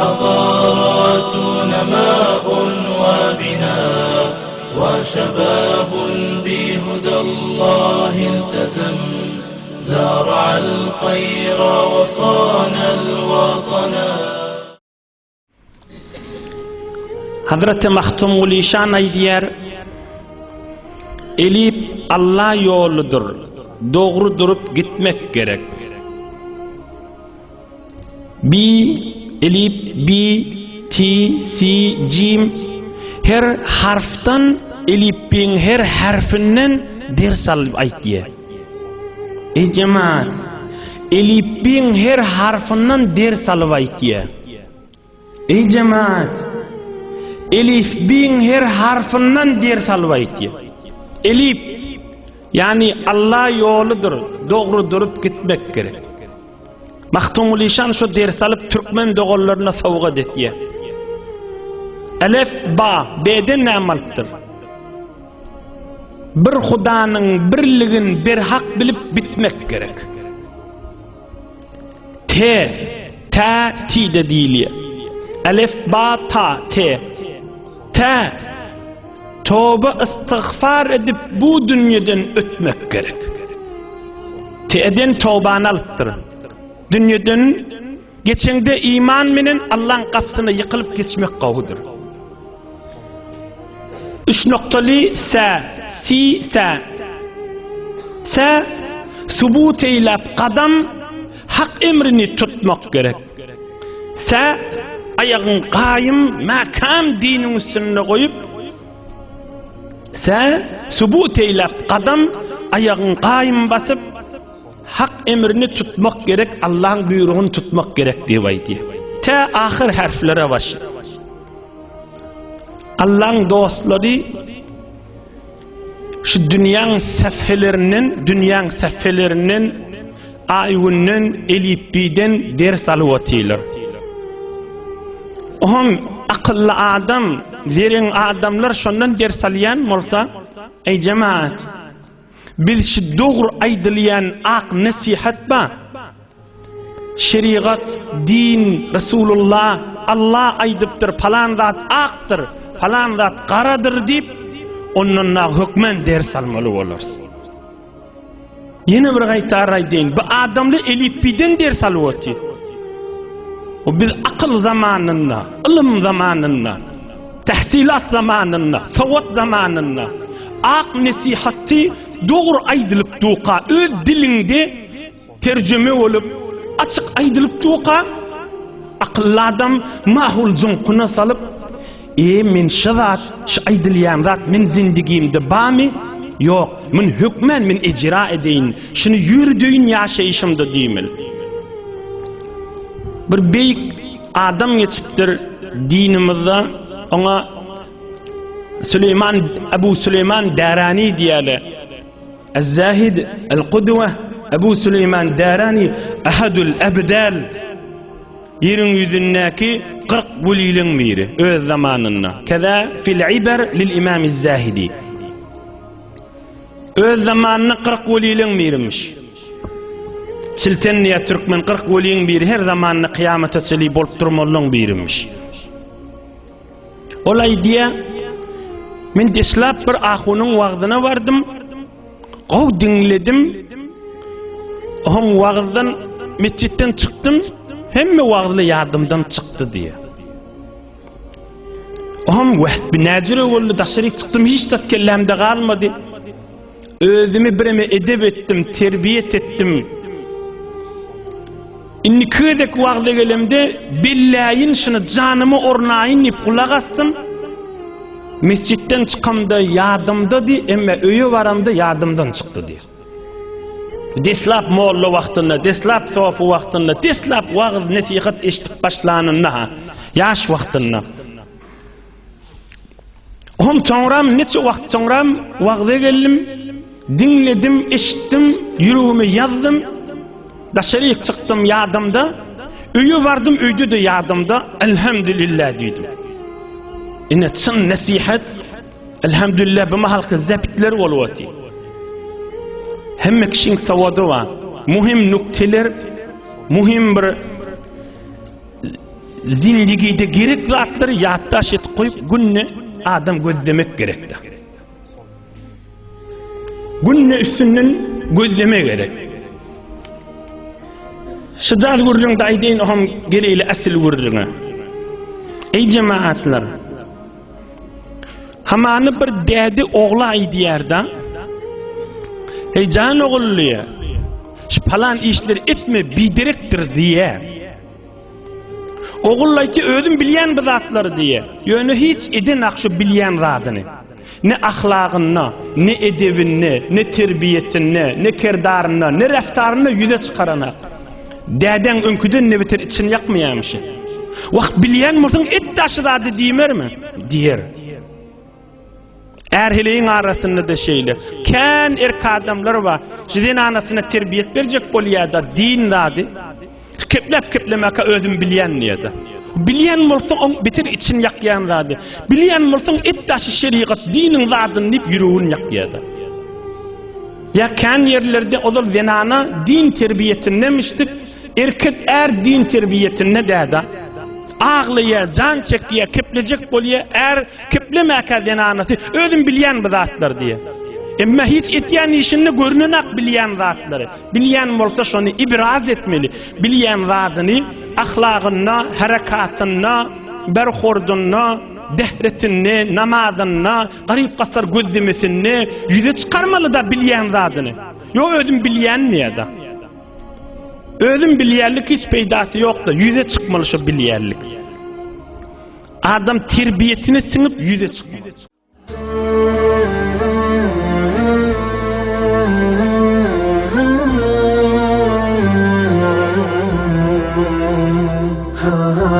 الحضارات نماء وبناء وشباب بهدى الله التزم زرع الخير وصان الوطنا Hazreti Magtymguly şan aýdýar, Elip Alla ýoludyr, dogry durup gitmek gerek. Bi, elip, bi, ti, si, jim her harfdan elipbiň her harfinden ders alyp aýtýar. Eý jemaat, elipbiň her harfyndan ders alyp aýtýar. Eý jemaat, elifbiň her harfyndan ders alyp aýtýar. Elif, ýagny Alla ýoludyr, dogry durup gitmek gerek. Magtymguly şan şu dersi alyp türkmen doganlaryna sowgat etýär. Elef, ba, B-den näme alypdyr? Bir Hudanyň birligin berhak bilip bitmek gerek. T, tä, ti-de diýilýär. Elef, ba, ta, te. Tä, toba istygfar edip bu dünýeden ötmek gerek. T-den tobany alypdyr. Dünýeden geçeňde iman menen Allaň gapysyna ýykylyp geçmek gowudyr. Üç noktaly sä, si, sä. Sä, subut eýläp gadam, hak emrini tutmak gerek. Sä, aýagyň gaýym, mäkäm diniň üstünde goýup, sä, subut eýläp gadam, aýagyň gaýym basyp, hak emrini tutmak gerek, Allaň buýrugyny tutmak gerek diýip aýdýar. Tä ahyr harflere başy. Allaň dostlary şu dünýäň säfhelerinden, dünýäň säfhelerinden, aý-günden, elipbiýden ders alyp otyrlar. Ohm akylly adam, zereň adamlar şondan ders alýan bolsa, eý jemaat, Biz şu dogry aýdylýan ak nesihat ba. Şerigat, din, Resulullah, Allah aýdypdyr palan zat akdyr, palan zat garadyr diýip, ondan dagy hökmän ders almaly bolarys. Ýene bir gaýtar aýdaýyn, bu adamly elipbiýden ders alyp otyr. O biz akyl zamanynda, ylym zamanynda, Tahsylat zamanynda, sowat zamanynda ak nesihaty dogry aýdylyp duka, öz diliňde terjüme bolup, açyk aýdylyp duka, akylly adam mahul juňkuna salyp, E, men şu zat, şu aýdylýan zat men zindigimde bamy? Ýok, mun hökmän men ejra edeýin, şuny ýöredeýin ýaşaýşymda diýmeli. Bir beýik Adam geçipdir dinimizde oňa Süleýman Abu Süleýman Därani diýýärler. Ez-Zahid el-Qudwa Abu Süleýman Därani ahadul abdal ýeriň ýüzündäki 40 weliliň biri öz zamanynda. Keza fil iber lil imam zahidi. Öz zamanynda 40 weliliň birimiş. Çilten diýýär türkmen 40 weliň biri her zamanda kyýamata çenli bolup durmalynyň birimiş. Ol aýdýar, men deslap bir ahunyň wagzyna bardym. Gowy diňledim. Oň wagyzdan metjitden çykdym, hemme wagyzly ýadymdan çykdy diýýär. Ohm weh, bi näjüre boldy, daşaryk çykdym, hiç zat kellämde galmady. Özümi bireme edep etdim, terbiýet etdim. Indiki gezek wagza gelemde belläýin şuny, janyma ornaýyn diýip gulak asdym. Mesjitden çykamda ýadymdady, emma öýe baramda ýadymdan çykdy diýýär. Deslap molla wagtynda, deslap sofy wagtynda, deslap wagyz nesihat eşidip başlanynda-ha, ýaş wagtynda. Hom soňram neçe wagt soňram wagza geldim, diňledim, eşitdim, ýüregime ýazdym. Daşaryk çykdym ýadymda, öýe bardym öýde-de ýadymda, elhamdülillah diýdim. Ine çyn nesihat Elhamdülillah bu mahalky zeptler bolup otyr. Hemme kişiň sowady bar. Muhim nukteler, muhim bir. Zindigide gerek zatlary ýatdaş etip goýup günde adam gözlemek gerekdi. Günde üstünden gözleme gerek. Şyjal gürrüňde aýdaýyn oham geleýli asyl gürrüňe. Eý jemaatlar. Hamany bir dädi ogla aýdýar-da. Eý jan ogul diýe. Şu palan işleri etme biderekdir diýe. Ogul aýtýar özüm bilýän bu zatlary diýe. Ýöne hiç edenak şu bilýän zadyny. Ne ahlagynda, ne edebinde, ne terbiýetinde, ne kerdarynda, ne reftarynda ýüze çykaranak. Dädeň öňküden ne beter içini ýakmaýarmyş. Wah, bilýän bolsaň et daşy zady diýmermi? Diýer. Är-heleýiň arasynda-da şeýle. Kän erk adamlar bar. Şu zenanasyna terbiýet berjek bolýar-da, din zady. Kepläp keplemäkä özüm bilýän diýýär-de. Bilýän bolsaň oň beter içini ýakýan zady. Bilýän bolsaň et daşy şerigat diniň zadyny diýip ýüregini ýakýar-da. Ýa kän ýerlerde ozal zenana din terbiýetindemişdik, erkek är din terbiýetinde däda. Aglaýar, jan çekýär, keplejek bolýar, är Keplemäkä zenanasy, özüm bilýän bu zatlary diýýär. Emma hiç etýän işinde görünenak bilýän zatlary. Bilýän bolsa şony ibraz etmeli. Bilýän zadyny ahlagynda, herekatynda, berhordunda, dehretinde, namazynda, garyp-gasar gözlemesinde ýüze çykarmaly-da bilýän zadyny. Ýok özüm bilýän diýýär-de. Özüm bilýänlik hiç peýdasy ýok-da, ýüze çykmaly şo bilýänlik. Adam terbiýesine siňip ýüze çykmaly. Ha.